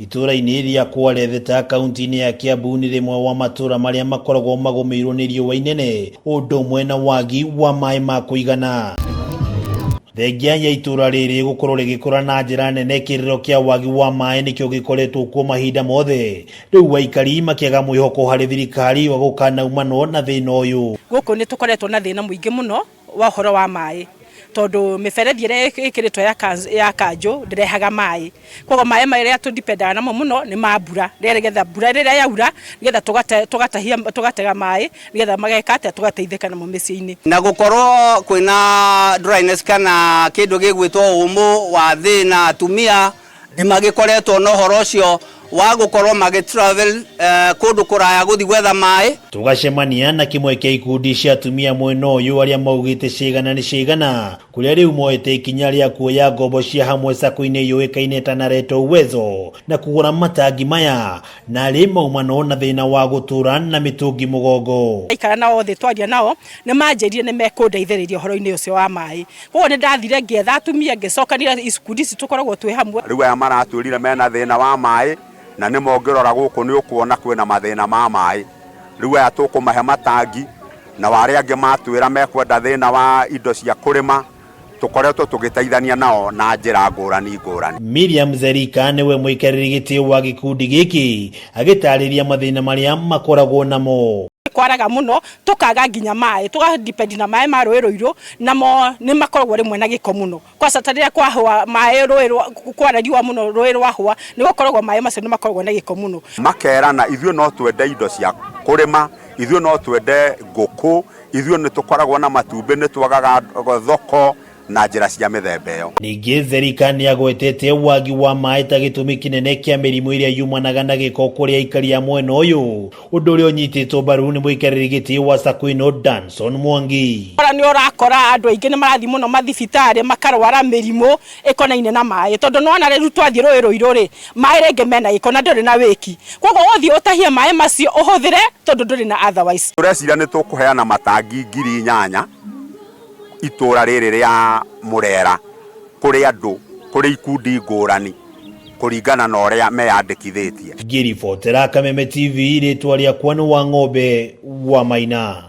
Itũũra-inĩ rĩa Kwale Theta kaunti-inĩ ya Kiambu nĩ rĩmwe wa matũũra marĩa makoragwo magũmĩirwo nĩ riũa inene ũndũ ũmwe na wagi wa maĩ ma kũigana. Thengia ya itũũra rĩrĩ gũkorwo rĩgĩkũra na njĩra nene kĩrĩro kĩa wagi wa maĩ nĩkĩo gĩkoretwo kuo mahinda mothe. Rĩu aikari makĩaga mwĩhoko harĩ thirikari wa gũkanaumanwo na thĩna ũyũ. Gũkũ nĩ tũkoretwo na thĩna mũingĩ mũno wa ũhoro wa maĩ tondũ mĩberethi ĩrĩa ĩkĩrĩtwo ya kanjũ ndĩrehaga maĩ. Koguo maĩ marĩa tũdipendaga namo mũno nĩ ma mbura, nĩgetha mbura rĩrĩa yaura nĩgetha tũgatahia tũgatega maĩ nĩgetha mageka atĩa tũgateithĩka namo mĩciĩ-inĩ. Na gũkorwo kwĩna dryness kana kĩndũ gĩgwĩtwo ũmũ wa thĩna atumia nĩ magĩkoretwo na ũhoro ũcio wa gũkorwo magĩ travel kũndũ kũraya gũthiĩ gwetha maĩ. Tũgacemania na kĩmwe kĩa ikundi cia atumia mwena ũyũ arĩa maugĩte ciĩgana nĩ ciĩgana kũrĩa rĩu moete ikinya rĩa kuoya ngombo cia hamwe sacco-inĩ yũĩkaine ta Nareto Uwezo na kũgũra matangi maya narĩ maumanwo na thĩna wa gũtũra na mĩtũngi mũgongo. Aikara nao thĩ twaria nao nĩ manjĩrire nĩ mekũndeithĩrĩria ũhoro-inĩ ũcio wa maĩ. Koguo nĩ ndathire ngĩetha atumia ngĩcokanĩrĩria ikundi ici tũkoragwo twĩ hamwe. Rĩu aya maratwĩrire mena thĩna wa maĩ na nĩma ũngĩrora gũkũ nĩ ũkuona kwĩna mathĩna ma maĩ. Rĩu aya tũkũmahe matangi nao arĩa angĩ matwĩra mekwenda thĩna wa indo cia kũrĩma tũkoretwo tũgĩteithania nao na njĩra ngũrani ngũrani. Miriam Zerika nĩwe mũikarĩri gĩtĩ wa gĩkundi gĩkĩ agĩtarĩria mathĩna marĩa makoragwo namo. Kwaraga mũno tũkaga nginya maĩ tũga depend na maĩ ma rũĩ rũirũ namo nĩ makoragwo rĩmwe na gĩko mũno kwaca ta rĩrĩa kwahũa maĩ rũĩ kwara riũa mũno rũĩ rwahũa nĩ gũkoragwo maĩ macio nĩ makoragwo na gĩko mũno. Makerana ithuĩ no twende indo cia kũrĩma, ithuĩ no twende ngũkũ, ithuĩ nĩ tũkoragwo na matumbĩ nĩ twagaga thoko na njĩra cia mĩthemba ĩyo. Ningĩ Zerika nĩ agwetete wagi wa maĩ ta gĩtũmi kĩnene kĩa mĩrimũ ĩrĩa yumanaga na gĩko kũrĩ aikari a mwena ũyũ, ũndũ ũrĩa ũnyitĩtwo mbaru nĩ mũikarĩri gĩtĩ wa sacco ĩno Danson Mwangi. Kora nĩ ũrakora andũ aingĩ nĩ marathiĩ mũno mathibitarĩ makarwara mĩrimũ ĩkonaine na maĩ tondũ nĩwona rĩu twathiĩ rũĩ rũirũ rĩ maĩ rĩngĩ mena gĩko na ndũrĩ na wĩki koguo ũgũthiĩ ũtahie maĩ macio ũhũthĩre tondũ ndũrĩ na otherwise. Tũreciria nĩ tũkũheana matangi 8000 itũra rĩrĩ rĩa Mũrera kũrĩ andũ, kũrĩ ikundi ngũrani kũringana na ũrĩa meyandĩkithĩtie. Ngĩribotera Kameme TV rĩtwa rĩakwa nĩ Wang'ombe wa Maina.